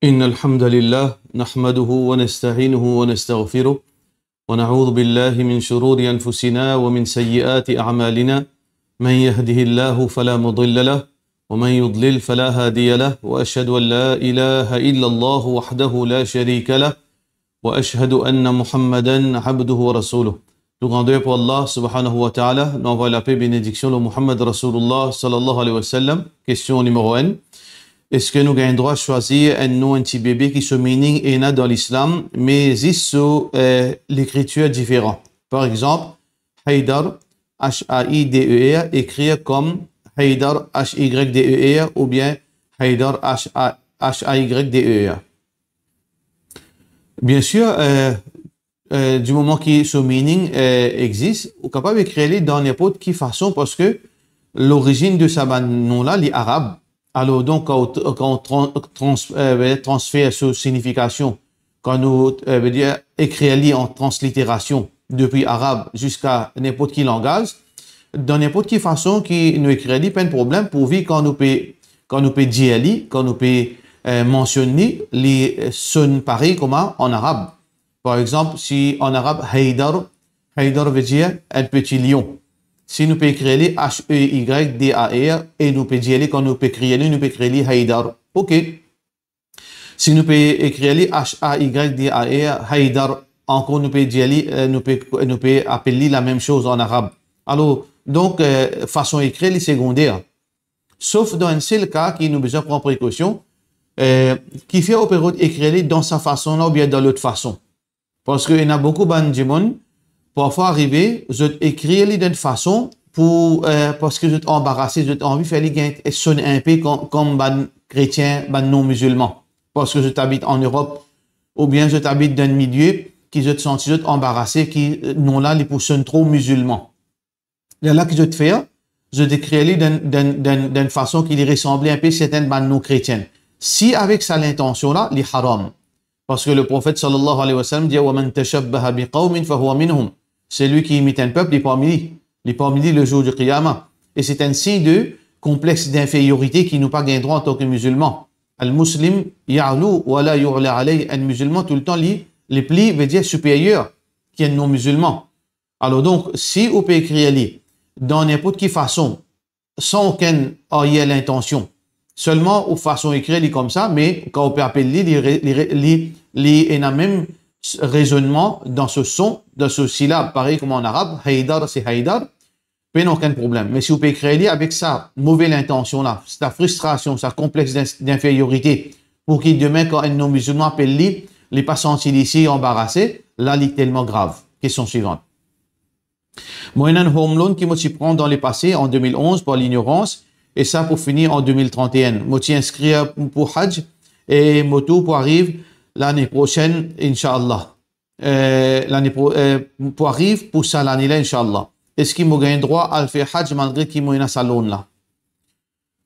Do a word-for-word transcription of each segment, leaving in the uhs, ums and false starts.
إن الحمد لله نحمده ونستعينه ونستغفره، ونعوذ بالله من شرور أنفسنا ومن سيئات أعمالنا. من يهده الله فلا مضل له، ومن يضلل فلا هادي له، وأشهد أن لا إله إلا الله وحده لا شريك له، وأشهد أن محمدا عبده ورسوله. Tou grandwer pou Allah subhanahu wa ta'ala, nou anvoy lape, benediksion lor Muhammad Rasulullah sallallahu alayhi wa sallam. Kestion nimero enn, eski nou gagn drwa swazir enn nom enn ti bebe ki so meaning ena dan Lislam, me zis so, eh, lekritir diferan? Par exanp, Haidar, H A I D E R, ekrir kom Haydar, H Y D E R, oubien Haydar, H A, H A Y D E R. Biensir, eh, eh, di moman ki so meaning, eh, exist, ou kapav ekrir li dan ninport ki fason, parski lorizinn de sa bann nom la, li arab. Alor, donk, kan ou, kan ou tran-, trans-, eh, transfer so signifikasion, kan nou, eh, vedir, ekrir li an transliterasion, depi arab ziska ninport ki langaz, dan ninport ki fason ki nou ekrir li, pa enn problem, pourvi kan nou pe, kan nou pe dir li, kan nou pe, eh, mansionn li, li, eh, sonn parey kouma an arab. Par exanp, si an arab, Haydar, Haydar vedir enn peti lion. Si nou pe ekrir li H E Y D A R, e nou pe dir li, kan nou pe ekrir li, nou pe ekrir li Haydar. Ok. Si nou pe ekrir li H A Y D A R, Haydar, ankor nou pe dir li, eh, nou pe, nou pe apel li lamem soz an arab. Alor, donk, eh, fason ekrir li segonder. Sof dan enn sel ka ki nou bizin pran prekosion, eh, kifer ou pe rod ekrir li dan sa fason la oubien dan lot fason. Parski ena boukou bann dimoun, parfwa arive, zot ekrir li dan enn fason pou, eh, parski zot anbarase, zot anvi fer li gagn sonn inpe kom, kom bann kretien, bann non mizilman. Parski zot abit an Erop, oubien zot abit dan enn milie ki zot santi zot anbarase, ki, eh, nom la, li pou sonn tro mizilman. Lerla ki zot fer, zot ekrir li dan, dan, dan, dan fason ki li resanble inpe sertin bann non kretien. Si avek sa lintansion la, li haram. Parski le Profet sallallahu alayhi wa sallam dir, "Wa man tashabbaha bi qawmin fahuwa minhum." Selwi ki imit enn pep, li parmi li. Li parmi li le zour di Qiyama. E se enn sign de konplex dinferiorite ki nou pa gagn drwa antan ki mizilman. Al-Muslim ya'lu wa la yu'la alayh. Enn mizilman toultan li, li pli, vedir, siperyer ki enn non mizilman. Alor donk, si ou pe ekrir li dan ninport ki fason, san okenn aryer lintansion, selman ou fason ekrir li koumsa, me kan ou pe apel li, li re-, li re-, li, li ena mem rezonnman dan so son, dan so silab, parey kouma an arab, Haydar se Haydar, pena okenn problem. Me si ou pe ekrir li avek sa move lintansion la, sa fristrasion, sa konplex d'in-, d'inferiorite, pou ki demin kan enn non mizilman apel li, li pa santi li isi anbarase, la li telman grav. Kestion swivan. Mo ena enn home loan ki mo ti pran dan lepase an de mil onz par lignorans, e sa pou fini an de mil trant e enn. Mo ti inskrir pou Hajj e mo tour pou ariv lane prosenn, inshallah. Eh, lane pro-, eh, pou ariv pou sa lane la, inshallah. Eski mo gagn drwa al fer Hajj malgre ki mo ena sa loan la?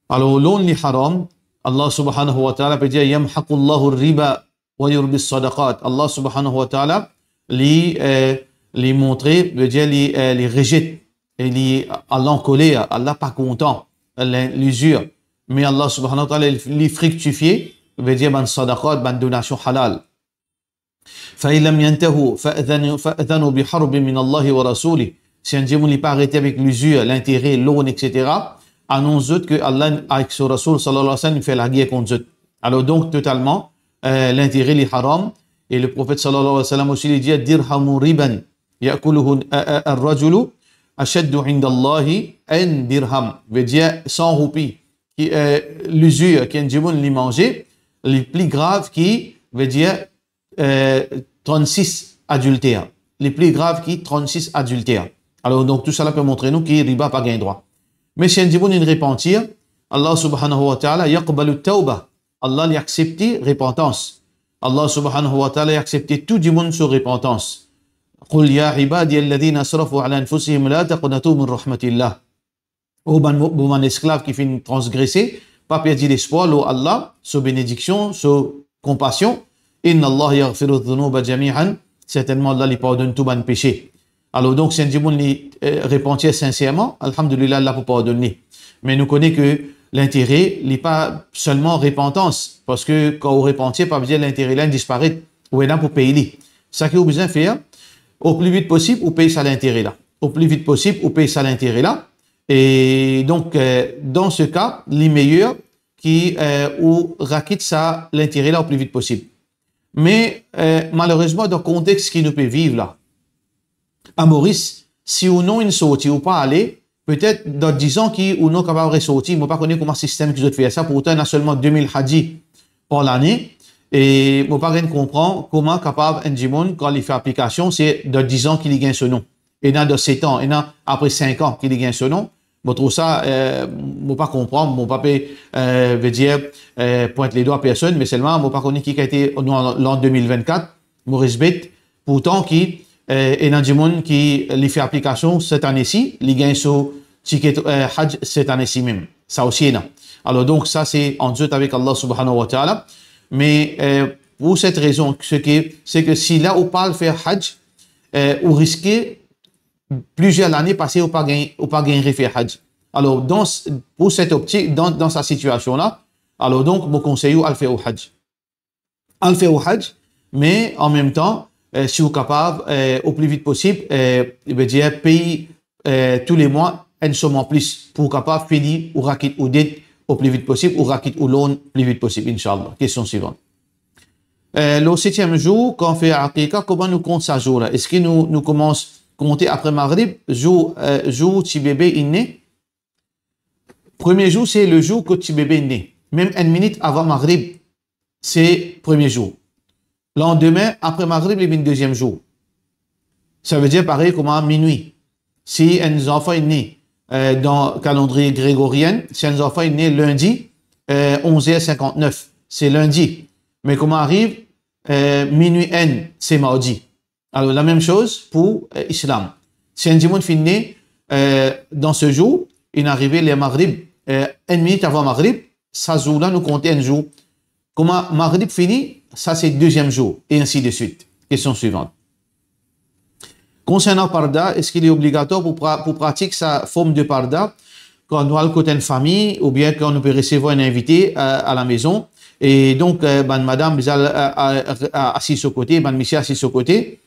Alor, loan li haram. Allah subhanahu wa ta'ala pe dir, "Yamhaqullahu riba wa yurbis sadaqat." Allah subhanahu wa ta'ala, li, eh, li montre, vedir li, eh, li rezet, e li al ankoler, Allah pa kontan, lin-, lizir. Me Allah subhanahu wa ta'ala, li, li friktifie, vedir bann sadaqat, bann donasion halal. "Fa in lam yantahu, fa'dhanu, fa'dhanu bi harbin min Allahi wa rasulih." Si enn dimoun li pa arete avek lizir, lintere, loan, et cetera, anons zot ki Allah avek so Rasoul, sallallahu alayhi wa sallam, fer lager kont zot. Alor donk, totalman, eh, lintere li haram. E le Profet, sallallahu alayhi wa sallam, osi li dir, "Dirhamu riban ya'kuluhu, eh, eh, ar-rajulu ashaddu inda Allahi an dirham." Vedir san roupi ki, eh, lizir ki enn dimoun li manze, li pli grav ki, vedir, eh, trannsis adilter. Li pli grav ki trannsis adilter. Alor, donk, tousala pe montre nou ki riba pa gagn drwa. Me si enn dimoun inn repantir, Allah subhanahu wa ta'ala yaqbalu tawba. Allah li aksepte repantans. Allah subhanahu wa ta'ala li aksepte tou dimoun so repantans. "Qul ya ibadiya alladhina asrafu ala anfusihim la taqnatu min rahmatillah." O bann mo-, mo bann esklav ki finn transgrese, pa perdi lespwar lor Allah, so benediksion, so konpasion. "Inna Allaha yaghfiru dhunuba jami'an." Sertennman, Allah li pardonn tou bann pese. Alor donk, si enn dimoun li, eh, repantir sinserman, alhamdulillah, Allah pou pardonn li. Me nou kone ki Lintere, li pa selman repantans, parski kan ou repanti, pa vedir lintere la inn disparet, ou ena pou pey li. Seki ou bizin fer, o pli vit posib, ou pey sa lintere la. O pli vit posib, ou pey sa lintere la. E donk, eh, dan se ka, li meyer ki, eh, ou rakit sa lintere la o pli vit posib. Me, eh, malerezman, dan kontex ki nou pe viv la, a Moris, si ou non inn sorti, ou pa ale, petet dan diz an ki ou non kapav resorti, mo pa kone kouma sistem ki zot fer sa, pourtan ena selman de mil haji par lane, e mo pa gagn konpran kouma kapav enn dimoun, kan li fer aplikasion, se dan diz an ki li gagn so non. Ena dan set an, ena apre sink an ki li gagn so non. Mo trouv sa, eh, mo pa konpran, mo pa pe, eh, vedir, eh, pwint ledwa personn, me selman mo pa kone ki kalite nou an, an de mil vennkat, mo res bet, pourtan ki, eh, ena dimoun ki li fer aplikasion set ane si, li gagn so tiket, eh, Hajj set ane si mem. Sa osi ena. Alor donk, sa se ant zot avek Allah Subhanahu wa Ta'ala. Me, eh, pou set rezon, se ke, se ke si la ou pa al fer Hajj, eh, ou riske plizier lane pase ou pa gagn, ou pa gagn refer Hajj. Alor, dan s-, pou set optik, dan, dan sa sitiasion la, alor donk, mo konsey ou al fer ou Hajj. Al fer ou Hajj, me an mem tan, eh, si ou kapav, eh, o pli vit posib, eh, vedir pey, eh, tou le mwa enn som an plis pou ou kapav fini ou rakit ou det o pli vit posib, ou rakit ou loan pli vit posib, inshallah. Kestion swivan. Eh, lor setiem zour, kan fer akika, kouma nou kont sa zour la? Eski nou, nou koumans konte apre Maghrib, zour, eh, zour ti bebe inn ne? Premie zour, se le zour kot ti bebe inn ne. Mem enn minit avan Maghrib, se premie zour. Landime, apre Maghrib, li vinn deziem zour. Sa vedir parey kouma minwi. Si enn zanfan inn ne, eh, dan kalandriye gregorien, si enn zanfan inn ne lindi, eh, onz er sinkantnef, se lindi. Me kouma ariv, eh, minwi enn, se mardi. Alor, lamem soz pou, eh, Islam. Si enn dimoun finn ne, eh, dan se zour, inn arive ler Maghrib, eh, enn minit avan Maghrib, sa zour la nou konte enn zour. Kouma Maghrib fini, sa se deziem zour, e ainsi de suite. Kestion swivan. Konsernan parda, eski li obligatwar pou pra-, pou pratik sa form de parda kan nou al kot enn fami oubien kan nou pe resevwar enn invite a, a lamezon? E donk, eh, bann madam bizin al, a, a, a, asiz so kote, bann misie asiz so kote.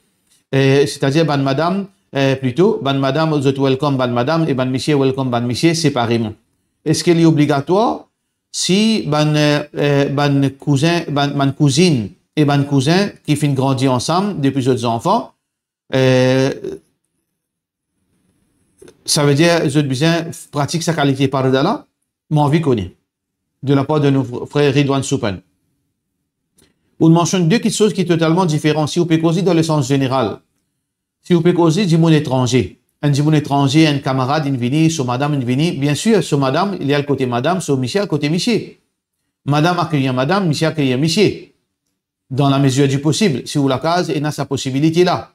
Eh, setadir bann madam, eh, plito, bann madam, zot welcome bann madam e bann misie welcome bann misie separeman. Eski li obligatwar si bann, eh, eh, bann kouzin, bann, bann kouzinn e bann kouzin ki finn grandi ansam depi zot zanfan, eh, sa vedir zot bizin pratik sa kalite parda la? Mo anvi kone, de lapar de nou frer Ridwan Soupan. Ou mansionn de kiksoz ki totalman diferan. Si ou pe koze dan lesans zeneral, si ou pe koze dimoun etranze, enn dimoun etranze, enn kamarad inn vini, so madam inn vini, biensir, so madam, li al kote madam, so misie al kote misie. Madam akeyir madam, misie akeyir misie. Dan lamezir di posib, si ou lakaz ena sa posibilite la.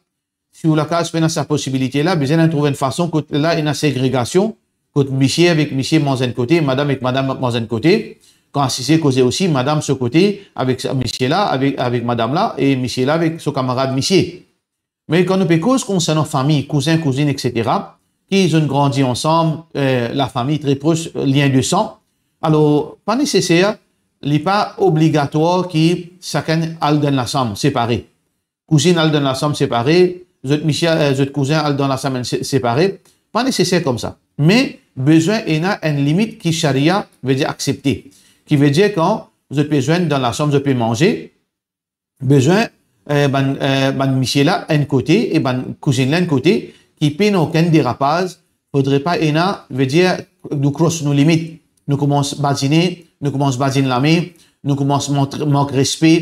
Si ou lakaz pena sa posibilite la, bizin trouv enn fason kot la ena segregasion, kot misie avek misie manz enn kote, madam avek madam manz enn kote. Kan asize koze osi, madam so kote avek sa misie la, avek, avek madam la, e misie la avek so kamarad misie. Me kan nou pe koz konsernan fami, kouzin, kouzinn, et cetera, ki zot inn grandi ansam, eh, lafami tre pros, eh, lien de san, alor, pa neseser, li pa obligatwar ki sakenn al dan enn lasanm separe. Kouzinn al dan enn lasanm separe, zot misie, eh, zot kouzin al dan lasanm enn se-, separe. Pa neseser koumsa. Me bizin ena enn limit ki sharia vedir aksepte. Ki vedir kan zot pe zwenn dan lasanm, zot pe manze, bizin, eh, bann, eh, bann misie la enn kote e bann kouzinn la enn kote, ki pena okenn derapaz, fodre pa ena, vedir, nou kros nou limit. Nou koumans badine, nou koumans badinn lame, nou koumans mont-, mank respe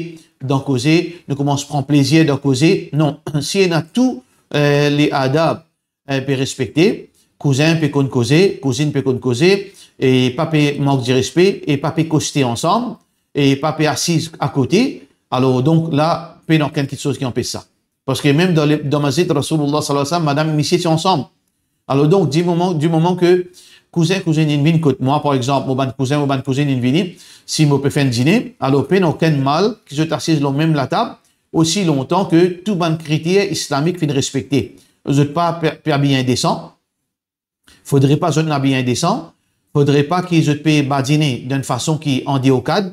dan koze, nou koumans pran plezir dan koze. Non, si ena tou, eh, le adab, eh, pe respekte, kouzin pe konn koze, kouzinn pe konn koze, e pa pe mank direspe, e pa pe koste ansam, e pa pe asiz akote, alor donk la, pena okenn kiksoz ki anpes sa. Parski mem dan le, dan masjid Rasoulillah sallallahu alayhi wa sallam, madam ek misie ti ansam. Alor donk, di moman, di moman ke kouzin, kouzinn inn vinn kot mwa, par exanp, mo bann kouzin, mo bann kouzinn inn vini, si mo pe fer enn dine, alor pena okenn mal ki zot asiz lor mem latab, osi lontan ke tou bann kriter islamik finn respekte. Zot pa pe, pe abiye indesan, fodre pa zot inn abiye indesan, fodre pa ki zot pe badine dan enn fason ki andeor kad,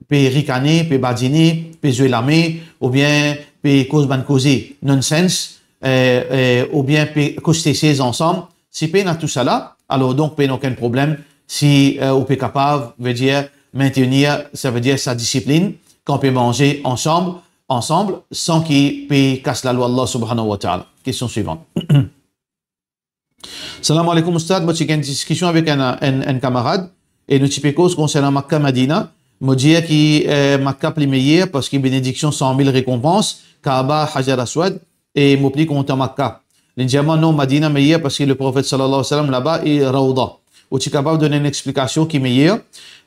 pe rikane, pe badine, pe zwe lame, oubien pe koz bann koze nonsens, eh, eh, oubien pe koste sez ansam. Si pena tousala, alor donk pena okenn problem si, eh, ou pe kapav, vedir, mentenir, savedir sa disiplinn, kan pe manze ansam, ansam, san ki pe kas lalwa Allah subhanahu wa ta'ala. Kestion swivan. Salam alaikum, Oustad. Mo ti gagn diskision avek enn, enn, enn kamarad e nou ti pe koz konsernan Makka, Madina. Mo dir ki, eh, Makka pli meyer parski benediksion, san mil rekonpans, Kaaba, Hajar Aswad, e mo pli kontan Makka. Li dir mwa, non, Madina meyer parski Leprofet sallallahu alayhi wa sallam laba e Rawda. Ou ti kapav donn enn explikasion ki meyer?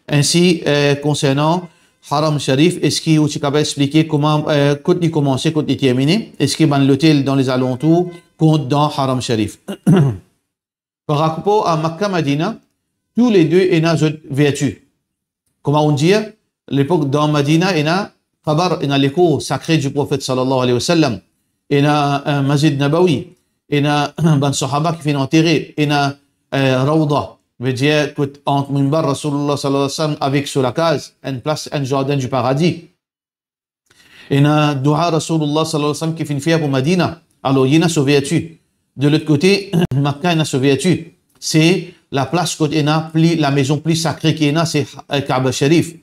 Ensi, eh, konsernan Haram Sharif, eski ou ti kapav explike kouma, eh, kot li koumanse, kot li termine? Eski bann lotel dan lezalantour kont dan Haram Sharif? Par rapor a Makka, Madina, toule de ena zot verti. Kouma ou dir, lepok dan Madina ena kabar, ena lekor sakre di Profet sallallahu alayhi wa sallam, ena, eh, Masjid Nabawi, ena bann sahaba ki finn antere, ena, eh, Rawda, vedir kot ant minbar Rasoulillah sallallahu alayhi wa sallam avek so lakaz, enn plas, enn zardin di paradi. Ena dua Rasoulillah sallallahu alayhi wa sallam ki finn fer pou Madina. Alor, li ena so verti. De lot kote, Makka ena so verti. Se laplas kot ena pli, lamezon pli sakre ki ena, se, eh, Kaaba Sharif.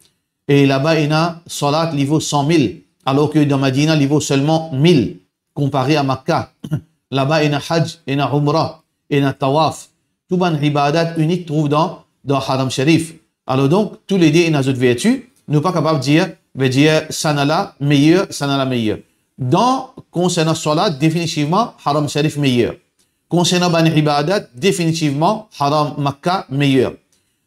E laba ena salat, li vo san mil, alor ki dan Madina, li vo selman mil, konpare a Makka. Laba ena haj, ena umra, ena tawaf. Tou bann ibadat inik trouv dan, dan Haram Sharif. Alor donk, toule de ena zot verti. Nou pa kapav dir, vedir, sann-la meyer, sann-la meyer. Dan, konsernan salat, definitivman, Haram Sharif meyer. Konsernan bann ibadat, definitivman, Haram Makka meyer.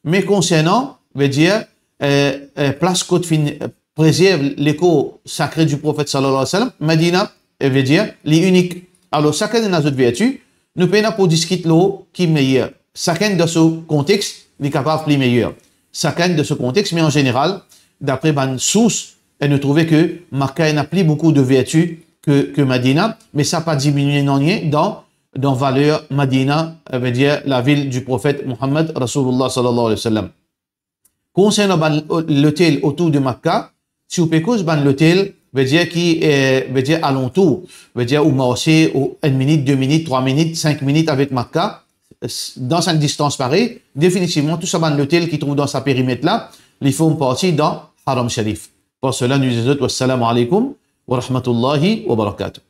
Me konsernan, vedir, eh, eh, plas kot finn, eh, prezerv lekor sakre di Profet sallallahu alayhi wa sallam, Madina, eh, vedir, li inik. Alor, sakenn ena zot verti, nou pena pou diskit lor ki meyer. Sakenn dan so kontex, li kapav pli meyer. Sakenn dan so kontex, me an zeneral, dapre bann sours, e nou trouve ke Makka ena pli boukou de verti ke, ke Madina, me sa pa diminie nanye dan, dan valer Madina, eh, vedir lavil di Profet Muhammad Rasoulillah sallallahu alayhi wa sallam. Konsernan bann o-, lotel otour de Makka, si ou pe koz bann lotel, vedir ki, eh, vedir alantour, vedir ou marse, ou enn minit, de minit, trwa minit, sink minit avek Makka, s-, dan sa enn distans parey, definitivman, tou sa bann lotel ki trouv dan sa perimet la, li form parti dan Haram Sharif. Par sela, nou dir zot, wassalamu alaikum wa rahmatullahi wa barakatuh.